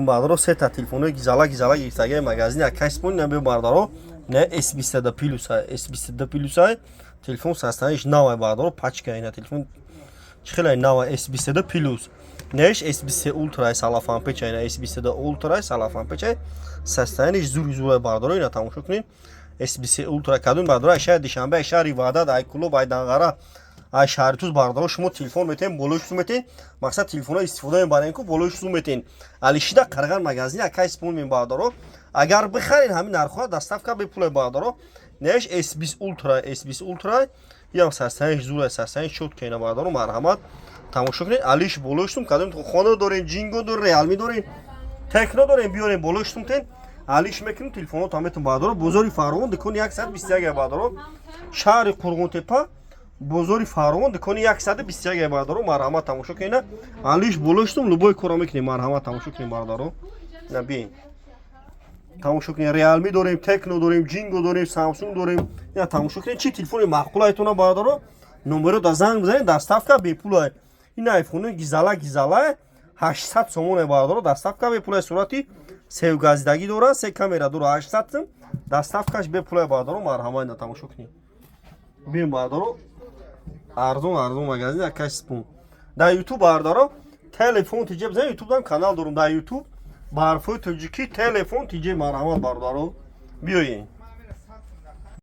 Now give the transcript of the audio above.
Бардаро, сета телефонои гизала гизала гирифтаги магазини акай Спон. Наби бардаро, не S22 плюс, S22 плюс телефон, состояниш навай, бардаро, пачка. Ина телефон чӣ хеле нава, S22 плюс. Неш S23 Ultra салафан печа, ина S22 Ultra салафан печа, состояниш зури зура, бардаро. Ина тамошо кунед, S23 Ultra. Кадом бардаро ай шаҳри Душанбе, ай шаҳри Ваҳдат, ай Кӯлоб, ай Данғара, ай шаҳри Туз, бардаро, шумо телефон метаҳем, болои шусу метаҳем. Мақсад, телефонҳо истифода мебарем ку, болои шусу метаҳем. Алишида қарған магазини акай Спон мем, бардаро. Агар бихарен, ҳамин нархҳо, доставка бепуле, бардаро. Неш S20 Ultra, S20 Ultra ям, состояниш зура, состояниш чётко ина, бардаро, марҳамат, тамошо кунед. Алиш болои шутум. Кадом хона дорем, Ҷинго дорем, Реалми дорем, Техно дорем, биёрем, болои шутум тен, алиш мекунем, телефонҳо таметон, бардаро. Бозори Фаровон, дукони 121, бардаро. Шаҳри Қурғонтепа, бозори Фаровон, дукони 121, бардаро. Марҳамат, тамошо кунед. Алиш болои шутум, любой кора мекунем. Марҳамат, тамошо кунем, бардаро. На биен, тамошо кунед. Реалми дорем, Техно дорем, Ҷинго дорем, Самсунг дорем. Ина тамошо кунед, чӣ телефони маъқулайтона, бардаро, номеро да занг бизанед, доставка бепулай. Ин айфони гизала гизала 800 сомоне, бардаро, доставка бепулай. Сурати севгаздагӣ дора, се камера дора, 800 сум, доставкаш бепулай, бардаро. Марҳамат, ина тамошо кунед. Биен, бардаро, арзон арзон магазин акай Спон. Дар Ютуб, бардаро, Телефон Тиҷе бизанед, Ютуб канал дорум. Дар Ютуб ба ҳарфҳои тоҷикӣ Телефон Тиҷе. Марҳамат, бародаро, биёед.